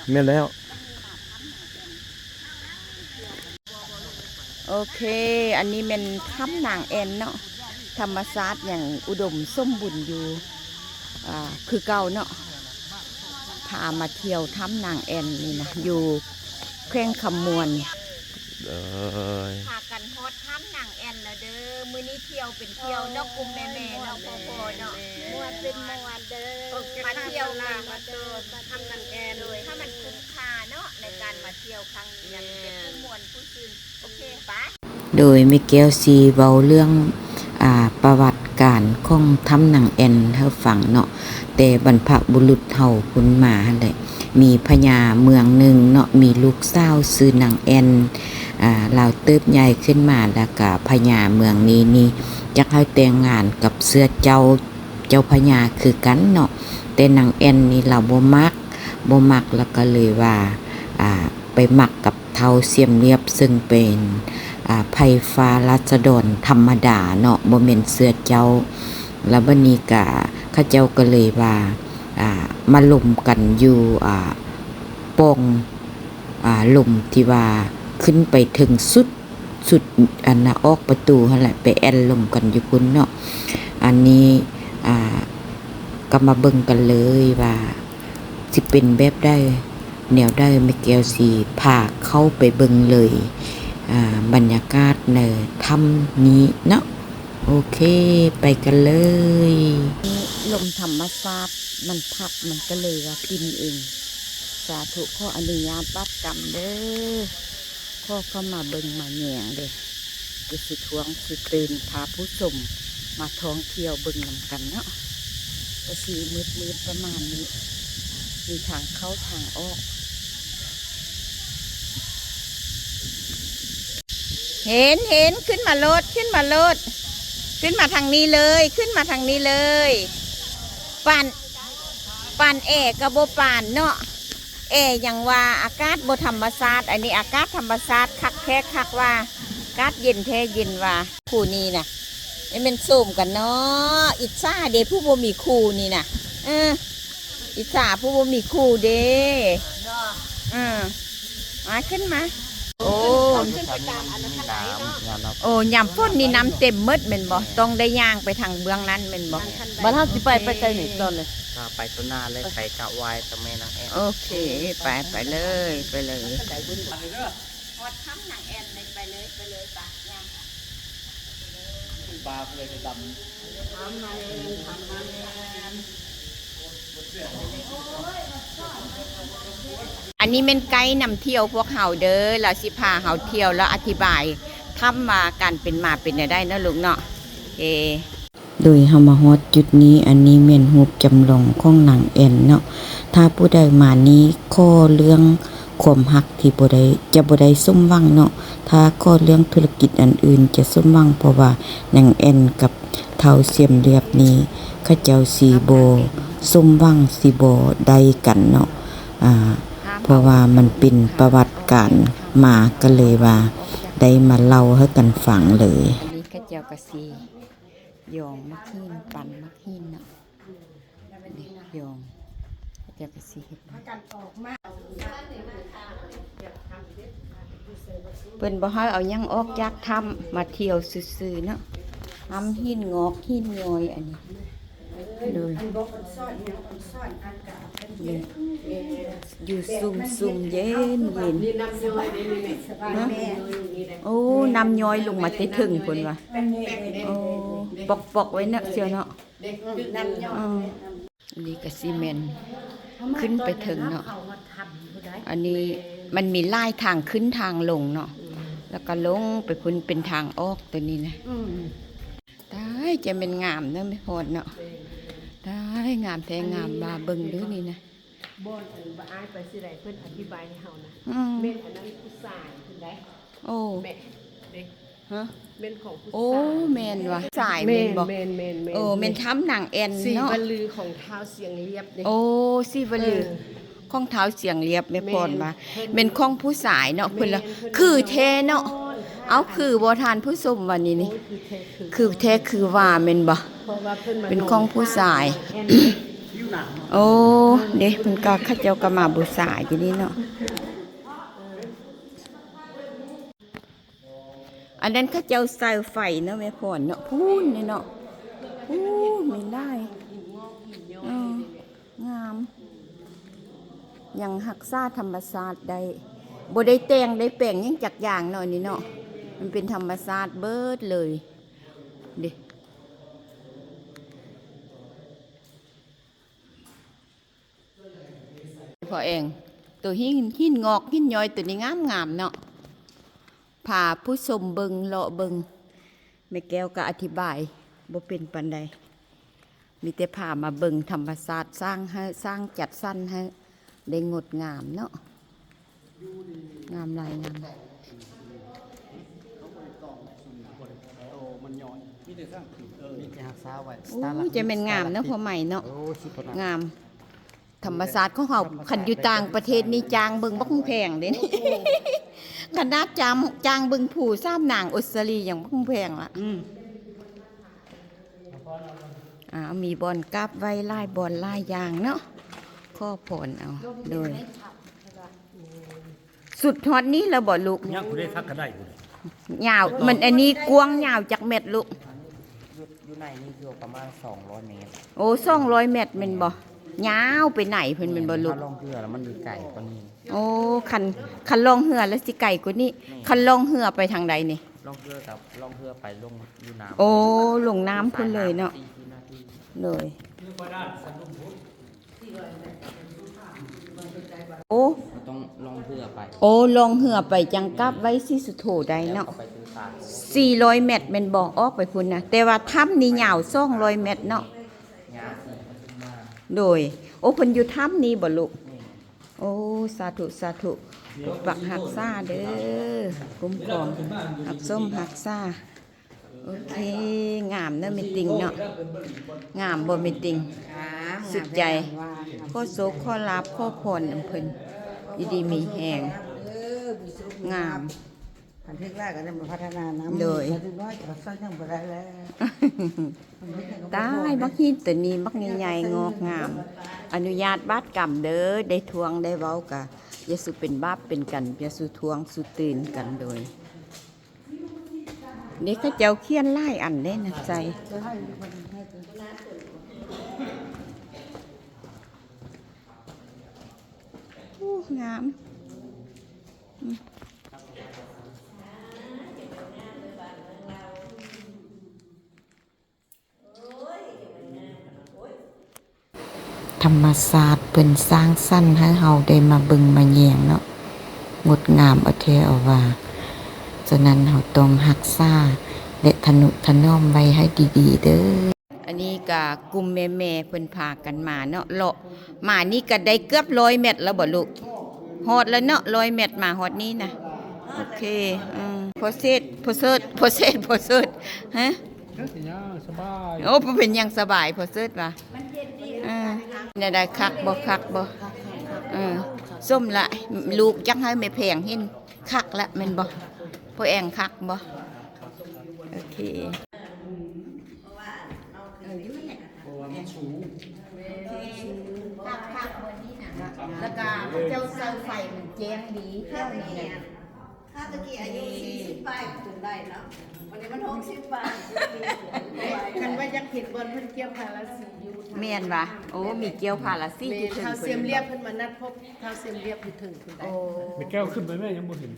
ແມ່ນແລ້ວ. ໂອເຄ ອັນນີ້ແມ່ນຖ້ຳນາງແອ່ນເນາະ, ທຳມະຊາດຫຍັງອຸດົມສົມບູນຢູ່ ອ່າ ຄືເກົ່າເນາະ. ພາມາທ່ຽວຖ້ຳນາງແອ່ນນີ້ນະ ຢູ່ແຂວງຄຳມ່ວນ. ພາກັນຮອດຖ້ຳນາງແອ່ນແລ້ວເດີ. ມື້ນີ້ທ່ຽວເປັນທ່ຽວເນາະ ກຸ່ມແມ່ໆເນາະ ພໍ່ໆເນາະ. ມ່ວນເປັນມ່ວນເດີ ມາທ່ຽວກັນ ມາເດີ ມາຖ້ຳນາງແອ່ນ ໂດຍ ຖ້າມັນຄຸ້ມຄ່າເນາະ ໃນການມາທ່ຽວຄັ້ງນີ້ນະ ມີແຕ່ຜູ້ມ່ວນຜູ້ຊື່ນ. ໂອເຄ ໄປ. ໂດຍແມ່ແກ້ວຊິເວົ້າເລື່ອງ ອ່າ ປະຫວັດການຂອງຖ້ຳນາງແອ່ນໃຫ້ຟັງເນາະ, ແຕ່ບັນພະບຸລຸດເຮົາພຸ້ນມາຫັ້ນແຫຼະ ມີພະຍາເມືອງໜຶ່ງເນາະ ມີລູກສາວຊື່ນາງແອ່ນ ອ່າ ລາວເຕີບໃຫຍ່ຂຶ້ນມາ ແລ້ວກະພະຍາເມືອງນີ້ນີ້ຢາກໃຫ້ແຕ່ງງານກັບເສືອເຈົ້າ ເຈົ້າພະຍາຄືກັນເນາະ, ແຕ່ນາງແອ່ນນີ້ລາວບໍ່ມັກ ບໍ່ມັກ ແລ້ວກໍເລີຍວ່າ ອ່າ ໄປມັກກັບທ້າວຊຽມລຽບ ເຊິ່ງເປັນ ອ່າ ໄພຟ້າລາຊະດອນທຳມະດາເນາະ ບໍ່ແມ່ນເສືອເຈົ້າ. ແລ້ວບັດນີ້ກະ ເຂົາເຈົ້າກໍເລີຍວ່າ ອ່າ ມາລົມກັນຢູ່ ອ່າ ປ່ອງ ອ່າ ລົມທີ່ວ່າຂຶ້ນໄປເຖິງສຸດ ສຸດ ອັນນ່າ ອອກປະຕູຫັ້ນແຫຼະ ໄປແອ່ນລົມກັນຢູ່ພຸ້ນເນາະ. ອັນນີ້ ອ່າ ກໍມາເບິ່ງກັນເລີຍວ່າ ຊິເປັນແບບໃດ ແນວໃດ ແມ່ແກ້ວຊິພາເຂົ້າໄປເບິ່ງເລີຍ ອ່າ ບັນຍາກາດໃນຖ້ຳນີ້ເນາະ. ໂອເຄ ໄປກັນເລີຍ. ລົມທຳມະຊາດມັນພັດ ມັນກໍເລີຍວ່າປິ່ນເອງ. ສາທຸ ຂໍອະນຸຍາດບາບກຳເດີ ຂໍເຂົ້າມາເບິ່ງມາແຍງເດ້. ກະຊິທວງຊິຕື່ນພາຜູ້ຊົມມາທ່ອງທ່ຽວເບິ່ງນຳກັນເນາະ. ກະຊິມືດໆປະມານນີ້ ມີທາງເຂົ້າທາງອອກ. ເຫັນ ເຫັນ ຂຶ້ນມາໂລດ ຂຶ້ນມາໂລດ ຂຶ້ນມາທາງນີ້ເລີຍ ຂຶ້ນມາທາງນີ້ເລີຍ. ປານ ປານແອກໍບໍ່ປານເນາະ. ແອຫຍັງວ່າ ອາກາດບໍ່ທຳມະຊາດ, ອັນນີ້ອາກາດທຳມະຊາດ ຄັກແທ້ຄັກວ່າ ອາກາດເຢັນແທ້ເຢັນວ່າ. ຄູ່ນີ້ນະ ແມ່ນໂສມກັນເນາະ, ອິດສາເດ້ຜູ້ບໍ່ມີຄູ່ນີ້ນະ. ເອີ ອິດສາຜູ້ບໍ່ມີຄູ່ເດ້. ເອີ ມາ ຂຶ້ນມາ. ໂອ້ ໂອ້ ຍາມຝົນນີ້ນ້ຳເຕັມໝົດແມ່ນບໍ່? ຕ້ອງໄດ້ຍ່າງໄປທາງເບື້ອງນັ້ນແມ່ນບໍ່? ບັດເຮົາຊິໄປ ໄປໃສນີ້ຕອນນີ້? ກະໄປຕົວໜ້າເລີຍ ໄປກາບໄຫວ້ເຈົ້າແມ່ນາງແອນ. ໂອເຄ ໄປ ໄປເລີຍ ໄປເລີຍ. ຮອດຖ້ຳນາງແອນເລີຍ ໄປເລີຍ ໄປເລີຍ ໄປ ຍ່າງໄປ. ອັນນີ້ແມ່ນໄກນຳທ່ຽວພວກເຮົາເດີ, ລາວຊິພາເຮົາທ່ຽວ ລາວອະທິບາຍຖ້ຳວ່າການເປັນມາເປັນແນວໃດເນາະລູກເນາະ. ເອ ໂດຍເຮົາມາຮອດຈຸດນີ້, ອັນນີ້ແມ່ນຮູບຈຳລອງຂອງນາງແອນເນາະ. ຖ້າຜູ້ໃດມານີ້ຂໍເລື່ອງຄວາມຮັກທີ່ບໍ່ໄດ້ ຈະບໍ່ໄດ້ສົມຫວັງເນາະ, ຖ້າຂໍເລື່ອງທຸລະກິດອັນອື່ນຈະສົມຫວັງ, ເພາະວ່ານາງແອນກັບທ້າວຊຽມລຽບນີ້ ເຂົາເຈົ້າຊິບໍ່ສົມຫວັງ ຊິບໍ່ໄດ້ກັນເນາະ. ອ່າ ເພາະວ່າມັນເປັນປະຫວັດການມາ ກໍເລີຍວ່າໄດ້ມາເລົ່າໃຫ້ກັນຟັງເລີຍ. ອັນນີ້ເຂົາເຈົ້າກໍຊິ ຢອງໝາກຫີນ ປັ່ນໝາກຫີນເນາະ, ຢອງ ເຂົາເຈົ້າກໍຊິເຮັດ ເພິ່ນບໍ່ໃຫ້ເອົາຫຍັງອອກຈາກຖ້ຳ ມາທ່ຽວຊື່ໆເນາະ. ຫ້ຳຫີນງອກຫີນຍ້ອຍ ອັນນີ້ ໂດຍ ຢູ່ຊຸ່ມໆ ເຢັນໆ. ໂອ້ ນ້ຳຍ້ອຍລົງມາແຕ່ເທິງພຸ້ນວ່າ. ໂອ້ ປອກໆ ໄວ້ເນາະ ສ່ຽວເນາະ. ອັນນີ້ກະຊິແມ່ນຂຶ້ນໄປເທິງເນາະ. ອັນນີ້ມັນມີຫຼາຍທາງຂຶ້ນທາງລົງເນາະ, ແລ້ວກະລົງໄປພຸ້ນເປັນທາງອອກໂຕນີ້ນະ. ຕາຍ ຈະແມ່ນງາມເນາະແມ່ພອນເນາະ. ຕາຍ ງາມແທ້ງາມວ່າ ເບິ່ງດູນີ້ນະ. ບ່ອນອັນວ່າອ້າຍໄປຊິໄດ້ ເພິ່ນອະທິບາຍໃຫ້ເຮົານະ. ອືມ ແມ່ນອັນນັ້ນຜູ້ຊາຍພຸ້ນໃດ. ໂອ້ ແມ່ນເດ້. ຮະ? ແມ່ນຂອງຜູ້ຊາຍ. ໂອ້ ແມ່ນວ່າ ຊາຍແມ່ນບໍ່? ແມ່ນໆໆ. ເອີ ແມ່ນຖ້ຳນາງແອ່ນເນາະ. ສີວະລືຂອງທ້າວຊຽງລຽບເດ້. ໂອ້ ສີວະລື ເອີ ຂອງທ້າວຊຽງລຽບ ແມ່ພອນວ່າ ແມ່ນຂອງຜູ້ຊາຍເນາະ. ເພິ່ນລະ ຄືແທ້ເນາະ. ເອົ້າ ຄືບໍ່ທ່ານຜູ້ຊົມວ່ານີ້ນີ້? ໂອ້ ຄືແທ້ຄືວ່າແມ່ນບໍ່? ເພາະວ່າເພິ່ນມາ ເປັນຂອງຜູ້ຊາຍ. ໂອ້ ເດ້ ເພິ່ນກໍ ເຂົາເຈົ້າກໍມາບູຊາຢູ່ນີ້ເນາະ. ອັນນັ້ນເຂົາເຈົ້າໃສ່ໄຟເນາະ ແມ່ພອນເນາະ ພຸ້ນນີ້ເນາະ. ໂອ້ ມີຫຼາຍ ເອີ ງາມ ຍັງຮັກສາທຳມະຊາດໄດ້ ບໍ່ໄດ້ແຕ່ງໄດ້ແປງຫຍັງຈັກຢ່າງເນາະ ນີ້ເນາະ. ມັນເປັນທຳມະຊາດເບິດເລີຍເດ້. ພໍ່ແອງ ໂຕຫີນ ຫີນງອກຫີນຍ້ອຍໂຕນີ້ງາມໆເນາະ. ພາຜູ້ຊົມເບິ່ງ ເລາະເບິ່ງ ແມ່ແກ້ວກໍອະທິບາຍບໍ່ເປັນປານໃດ ມີແຕ່ພາມາເບິ່ງທຳມະຊາດ ສ້າງໃຫ້ ສ້າງຈັດສັນໃຫ້ໄດ້ງົດງາມເນາະ. ງາມຫຼາຍ ງາມຫຼາຍ. ໂອ້ ຈະແມ່ນງາມເນາະ ພໍ່ໃໝ່ເນາະ. ງາມ ທຳມະຊາດຂອງເຮົາ ຄັນຢູ່ຕ່າງປະເທດນີ້ຈ້າງເບິ່ງບັກແພງເດ້ນີ້. ຂະໜາດຈ້າງ ຈ້າງເບິ່ງພູສາມນາງອົດສະຕາລີຍັງບັກແພງລະ. ອືມ ອ້າວ ມີບ່ອນກາບໄຫວ້ຫຼາຍບ່ອນຫຼາຍຢ່າງເນາະ ຂໍພອນເອົາ. ໂດຍ ສຸດຮອດນີ້ແລ້ວບໍ່ລູກ? ຍັງ ຜູ້ໃດທັກກໍໄດ້ພຸ້ນ. ຍາວ ມັນອັນນີ້ກວ້າງຍາວຈັກແມັດລູກ? ຢູ່ ຢູ່ໃນນີ້ຢູ່ປະມານສອງຮ້ອຍແມັດ. ໂອ້ ສອງຮ້ອຍແມັດແມ່ນບໍ່? ຍາວໄປໃນເພິ່ນແມ່ນບໍ່ລູກ? ຖ້າລ່ອງເຮືອແລ້ວມັນຊິໄກກວ່ານີ້. ໂອ້ ຄັນ ຄັນລ່ອງເຮືອແລ້ວຊິໄກກວ່ານີ້. ແມ່ນ. ຄັນລ່ອງເຮືອໄປທາງໃດນີ້? ລ່ອງເຮືອກັບ ລ່ອງເຮືອໄປລົງຢູ່ນ້ຳ. ໂອ້ ລົງນ້ຳພຸ້ນເລີຍເນາະ. ສາຍນ້ຳສີ່ນາທີ. ໂດຍ. ໂອ້ ຕ້ອງລ່ອງເຮືອໄປ. ໂອ້ ລ່ອງເຮືອໄປຈັ່ງກັບໄຫວ້ສີສຸໂທໄດ້ເນາະ. ແລ້ວກໍໄປເທິງຖ້ຳ ສີ່ຮ້ອຍແມັດແມ່ນບໍ່? ອອກໄປພຸ້ນນະ ແຕ່ວ່າຖ້ຳນີ້ຍາວສອງຮ້ອຍແມັດເນາະ. ຍາວສີ່ ໂດຍ. ໂອ້ ເພິ່ນຢູ່ຖ້ຳນີ້ບໍ່ລູກ? ແມ່ນ. ໂອ້ ສາທຸ ສາທຸ ປົກປັກຮັກສາເດີ ຄຸ້ມຄອງ ຮັກຊົມຮັກສາ. ໂອເຄ ງາມເນາະແມ່ຕິ່ງເນາະ. ງາມບໍ່ແມ່ຕິ່ງ? ງາມ ສຸດໃຈ. ງາມ ຂໍໂຊກຂໍລາບຂໍພອນນຳເພິ່ນ ຢູ່ດີມີແຮງ. ເອີ ມີໂຊກມີລາບ ງາມ. ຄັນຖືກຫຼາຍກໍໄດ້ມາພັດທະນານຳ. ໂດຍ. ຄັນຖືກນ້ອຍກໍຊ່ອຍຫຍັງບໍ່ໄດ້ແລ້ວ. ຕາຍ ບັກຫີນໂຕນີ້ບັກໃຫຍ່ໆ ງອກງາມ. ອະນຸຍາດບາດກຳເດີ ໄດ້ທວງໄດ້ເວົ້າກະຢ່າສູ່ເປັນບາບເປັນກັນ ຢ່າສູ່ທວງສູ່ຕື່ນກັນ. ໂດຍ. ນີ້ເຂົາເຈົ້າຂຽນຫຼາຍອັນເດ້ນະໃສ່. ໂອ້ ງາມ. ທຳມະຊາດເພິ່ນສ້າງສັນໃຫ້ເຮົາໄດ້ມາເບິ່ງມາແຍງເນາະ ງົດງາມເອົາແທ້ເອົາວ່າ. ສະນັ້ນເຮົາຕ້ອງຮັກສາ ແລະ ທະນຸຖະໜອມໄວ້ໃຫ້ດີໆເດີ. ອັນນີ້ກະກຸ່ມແມ່ໆເພິ່ນພາກັນມາເນາະ ເລາະມານີ້ກະໄດ້ເກືອບຮ້ອຍແມັດແລ້ວບໍ່ລູກ? ຮອດແລ້ວເນາະ ຮ້ອຍແມັດມາຮອດນີ້ນະ. ໂອເຄ ອືມ ໂປເຊດ ໂປເຊີດ ໂປເຊດ ໂປເຊີດ ຮະ? ເຮັດຫຍັງ ສະບາຍ. ໂອ້ ບໍ່ເປັນຫຍັງ ສະບາຍ ໂປເຊີດວ່າ. ເອີ ແນວໃດ ຄັກບໍ່ ຄັກບໍ່? ເອີ ສົມລະ ລູກຢາກໃຫ້ແມ່ແພງເຫັນ ຄັກລະແມ່ນບໍ່? ພໍ່ແອງຄັກບໍ່? ໂອເຄ. ເອີ ຢູ່ຫັ້ນແຫຼະ ເພາະວ່າມັນສູງ ຄັກໆ ບ່ອນນີ້ນະ. ແລ້ວກະເຂົາເຈົ້າໃສ່ໄຟມັນແຈ້ງດີແຖວນີ້ນະ. ຂ້າຕະກີ້ອາຍຸສີ່ສິບປາຍກໍຈົນໄດ້ເນາະ ບັດນີ້ມັນຫົກສິບປາຍ. ຄັນວ່າຢາກເຫັນບ່ອນເພິ່ນກ່ຽວພາລາສີຢູ່ ແມ່ນຫວາ? ໂອ້ ມີກ່ຽວພາລາສີຢູ່ເທິງ. ແມ່ນ ທ້າວຊຽມລຽບເພິ່ນມານັດພົບທ້າວຊຽມລຽບຢູ່ເທິງພຸ້ນໄດ໋. ໂອ້ ແມ່ແກ້ວຂຶ້ນໄປແມ່ ຍັງບໍ່ເຫັນ.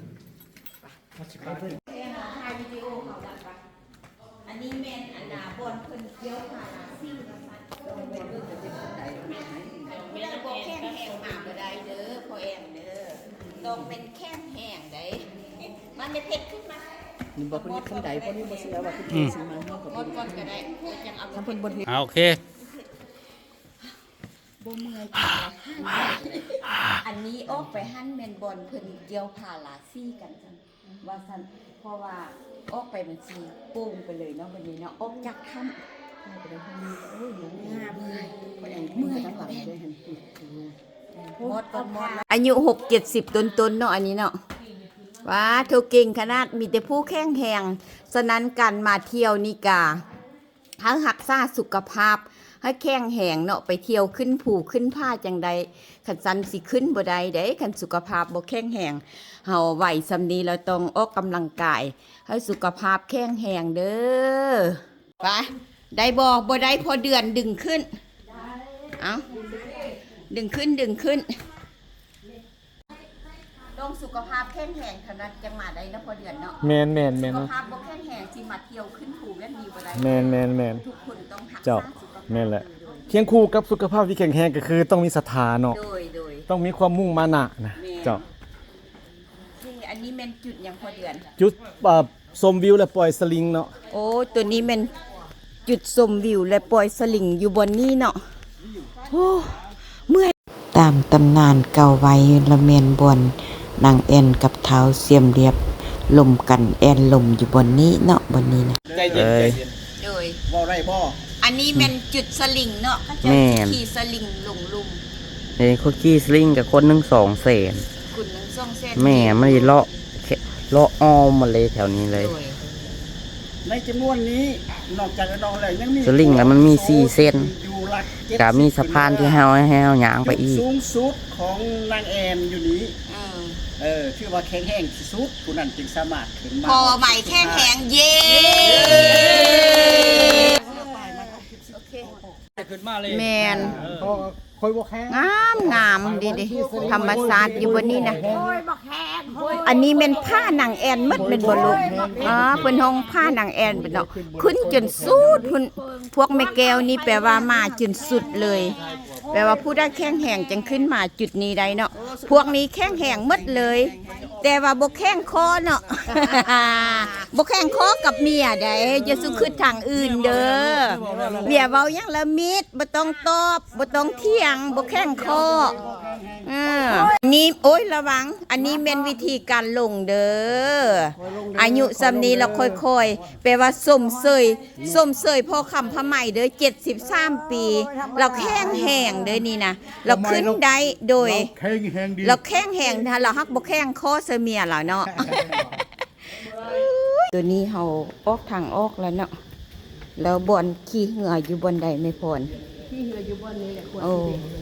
ເຮົາຊິໄປ ຖ່າຍວິດີໂອເຮົານະ. ອັນນີ້ແມ່ນອັນນ່າ ບ່ອນເພິ່ນກ່ຽວພາລາສີວ່າຊັ້ນ. ຄັນຜູ້ໃດບໍ່ແຂງແຮງມາບໍ່ໄດ້ເດີ ພໍ່ແອງເດີ ຕ້ອງແມ່ນແຂງແຮງໃດ໋. ມາແມ່ເພັດຂຶ້ນມາ. ນີ້ບໍ່ ເພິ່ນເຮັດຄັນໃດ ພວກນີ້ບໍ່ເຊື່ອວ່າເພິ່ນເຮັດຊິມາ ເຮົາກໍບໍ່ ກ່ອນກໍໄດ້ ຈັ່ງເອົາ. ຖ້າເພິ່ນບໍ່ເຮັດ ອ່າ ໂອເຄ. ບໍ່ເມື່ອຍ. ອັນນີ້ອອກໄປຫັ້ນແມ່ນບ່ອນເພິ່ນກ່ຽວພາລາສີກັນຊັ້ນ ວ່າຊັ້ນ ເພາະວ່າອອກໄປມັນຊິໂປ່ງໄປເລີຍເນາະ ບັດນີ້ເນາະ ອອກຈາກຖ້ຳ. ໂອ້ຍ ງາມ ເມື່ອຍ ເມື່ອຍ ອາຍຸຫົກເຈັດສິບຕົ້ນໆເນາະ ອັນນີ້ເນາະ. ວ້າ ໂທເກັ່ງຂະໜາດ ມີແຕ່ຜູ້ແຂງແຮງ. ສະນັ້ນການມາທ່ຽວນີ້ກະ ເຮົາຮັກສາສຸຂະພາບ ໃຫ້ແຂງແຮງເນາະ ໄປທ່ຽວຂຶ້ນພູຂຶ້ນຜາຈັ່ງໃດ ຄັນຊັ້ນຊິຂຶ້ນບໍ່ໄດ້ເດ້ ຄັນສຸຂະພາບບໍ່ແຂງແຮງ. ເຮົາໄວສ່ຳນີ້ແລ້ວ ຕ້ອງອອກກຳລັງກາຍໃຫ້ສຸຂະພາບແຂງແຮງເດີ້. ໄປ ໄດ້ບໍ່? ບໍ່ໄດ້ ພໍເດືອນດຶງຂຶ້ນ. ເອົາ ດຶງຂຶ້ນ ດຶງຂຶ້ນ. ຕ້ອງສຸຂະພາບແຂງແຮງເທົ່ານັ້ນ ຈັ່ງມາໄດ້ເນາະ ພໍ່ເດືອນເນາະ. ແມ່ນໆໆ ສຸຂະພາບບໍ່ແຂງແຮງ ຊິມາທ່ຽວຂຶ້ນພູແບບນີ້ບໍ່ໄດ້. ແມ່ນໆໆ ທຸກຄົນຕ້ອງຮັກສາສຸຂະພາບ. ເຈົ້າ ແມ່ນແຫຼະ. ຄຽງຄູ່ກັບສຸຂະພາບທີ່ແຂງແຮງ ກໍຄືຕ້ອງມີສັດທາເນາະ. ໂດຍໆ ຕ້ອງມີຄວາມມຸ່ງມານະນະ. ແມ່ນ. ເຈົ້າ. ເອີ ອັນນີ້ແມ່ນຈຸດຫຍັງ ພໍ່ເດືອນ? ຈຸດ ເອີ ຊົມວິວ ແລະ ປ່ອຍສະລິງເນາະ. ໂອ້ ໂຕນີ້ແມ່ນຈຸດຊົມວິວ ແລະ ປ່ອຍສະລິງຢູ່ບ່ອນນີ້ເນາະ. ໂອ້ ເມື່ອຍ. ຕາມຕຳນານກ່າວໄວ້ ລະແມ່ນບ່ອນນາງແອ່ນກັບທ້າວສຽມລຽບລົມກັນແອ່ນລົມຢູ່ບ່ອນນີ້ເນາະ ບ່ອນນີ້ນະ. ໃຈເຢັນ ໃຈເຢັນ. ໂດຍ. ເວົ້າໄດ້ບໍ່? ອັນນີ້ແມ່ນຈຸດສະລິງເນາະ ເຂົາເຈົ້າ ແມ່ນ ຂີ່ສະລິງລົງລຸ່ມ. ເອີ ເຂົາຂີ່ສະລິງກັບຄົນໜຶ່ງສອງແສນ. ຄົນໜຶ່ງສອງແສນ. ແມ່ນ ມັນຊິເລາະ ເລາະອ້ອມໝົດເລີຍແຖວນີ້ເລີຍ. ໂດຍ. ໃນຈຳນວນນີ້ ນອກຈາກນ້ອງແລ້ວ ຍັງມີສະລິງແລ້ວມັນມີສີ່ເສັ້ນ ຢູ່ຫຼັກເຈັດສິບ ກະມີສະພານທີ່ເຮົາ ໃຫ້ເຮົາຍ່າງໄປອີກ. ຈຸດສູງສຸດຂອງນາງແອນຢູ່ນີ້ ເອີ ເອີ ຖືວ່າແຂງແຮງທີ່ສຸດ ຜູ້ນັ້ນຈຶ່ງສາມາດຂຶ້ນມາ. ພໍໄໝແຂງແຮງ ເຢ້ ໂອເຄ. ແມ່ນ. ຂ້ອຍບໍ່ແຂງ ງາມໆ ດີໆ ທຳມະຊາດຢູ່ບ່ອນນີ້ນະ. ອັນນີ້ແມ່ນຜານາງແອ່ນໝົດແມ່ນບໍ່ລູກ? ອໍ ເພິ່ນຮ້ອງຜານາງແອ່ນເນາະ ຂຶ້ນຈົນສຸດພຸ້ນ. ພວກແມ່ແກ້ວນີ້ແປວ່າມາຈົນສຸດເລີຍ ແປວ່າຜູ້ໃດແຂງແຮງຈັ່ງຂຶ້ນມາຈຸດນີ້ໄດ້ເນາະ. ພວກນີ້ແຂງແຮງໝົດເລີຍ ແຕ່ວ່າບໍ່ແຂງຄໍເນາະ ບໍ່ແຂງຄໍກັບເມຍໃດ໋. ຢ່າສູ່ຄິດທາງອື່ນເດີ້ ເມຍເວົ້າຫຍັງລະມິດ ບໍ່ຕ້ອງຕອບ ບໍ່ຕ້ອງຖຽງ ບໍ່ແຂງຄໍ. ເອີ ນີ້ ໂອ້ຍ ລະວັງ ອັນນີ້ແມ່ນວິທີການລົງເດີ້. ອາຍຸສ່ຳນີ້ລະຄ່ອຍໆ ແປວ່າຊົມເຊີຍ ຊົມເຊີຍພໍ່ຄຳຜ້າໄໝເດີ້ ເຈັດສິບສາມປີ ລາວແຂງແຮງເດີ້ນີ້ນະ ລາວຂຶ້ນໄດ້. ໂດຍ ແຂງແຮງດີ ລາວແຂງແຮງນະ ລາວຮັກບໍ່ແຂງຄໍໃສ່ເມຍລາວເນາະ. ໂຕນີ້ເຮົາອອກທາງອອກແລ້ວເນາະ. ແລ້ວບ່ອນຂີ່ເຮືອຢູ່ບ່ອນໃດແມ່ພອນ? ຂີ່ເຮືອຢູ່ບ່ອນນີ້ແຫຼະ ຂົວສີແດງ. ໂອ້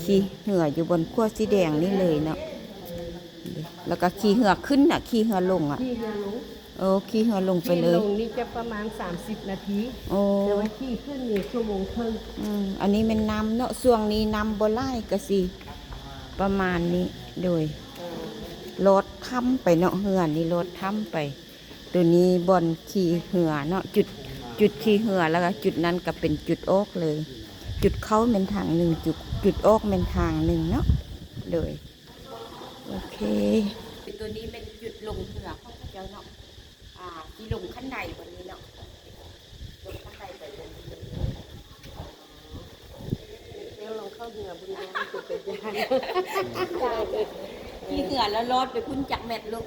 ຂີ່ເຮືອຢູ່ບ່ອນຂົວສີແດງນີ້ເລີຍເນາະ. ແລ້ວກໍຂີ່ເຮືອຂຶ້ນນະ ຂີ່ເຮືອລົງອະ? ຂີ່ເຮືອລົງ. ໂອ້ ຂີ່ເຮືອລົງໄປເລີຍ. ຂີ່ລົງນີ້ຈະປະມານສາມສິບນາທີ. ໂອ້ ແຕ່ວ່າຂີ່ຂຶ້ນນີ້ຊົ່ວໂມງເຄິ່ງ. ອືມ ອັນນີ້ແມ່ນນ້ຳເນາະ ຊ່ວງນີ້ນ້ຳບໍ່ຫຼາຍ ກະຊິປະມານນີ້. ໂດຍ ເອີ ລອດຖ້ຳໄປເນາະ ເຮືອນີ້ລອດຖ້ຳໄປ. ໂຕນີ້ບ່ອນຂີ່ເຮືອເນາະ ຈຸດ ຈຸດຂີ່ເຮືອ ແລ້ວກໍຈຸດນັ້ນກໍເປັນຈຸດອອກເລີຍ ຈຸດເຂົ້າແມ່ນທາງໜຶ່ງ ຈຸດ ຈຸດອອກແມ່ນທາງໜຶ່ງເນາະ. ໂດຍ ໂອເຄ ໂຕນີ້ແມ່ນຈຸດລົງເຮືອຂອງເຂົາເຈົ້າເນາະ. ອ່າ ຊິລົງຂັ້ນໄດບ່ອນນີ້ເນາະ ລົງຂັ້ນໄດໄປເລີຍ. ແລ້ວລອງເຂົ້າເຮືອເບິ່ງເດີ ມັນເປັນໄປໄດ້. ຂີ່ເຮືອແລ້ວລອດໄປພຸ້ນຈັກແມັດລູກ?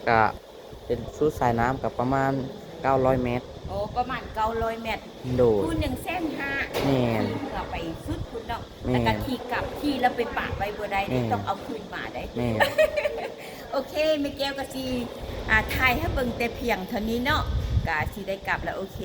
ກະເປັນສຸດສາຍນ້ຳກະປະມານເກົ້າຮ້ອຍແມັດ. ໂອ້ ປະມານເກົ້າຮ້ອຍແມັດ. ໂດຍ ຜູ້ໜຶ່ງແສນຫ້າ. ແມ່ນ ຂີ່ເຮືອໄປສຸດພຸ້ນເນາະ. ແມ່ນ ແລ້ວກະຂີ່ກັບ ຂີ່ແລ້ວໄປປະໄວ້ບໍ່ໄດ້ເດ້ ແມ່ນ ຕ້ອງເອົາຄືນມາໄດ້. ແມ່ນ ໂອເຄ ແມ່ແກ້ວກໍຊິ ອ່າ ຖ່າຍໃຫ້ເບິ່ງແຕ່ພຽງເທົ່ານີ້ເນາະ ກະຊິໄດ້ກັບແລ້ວ. ໂອເຄ.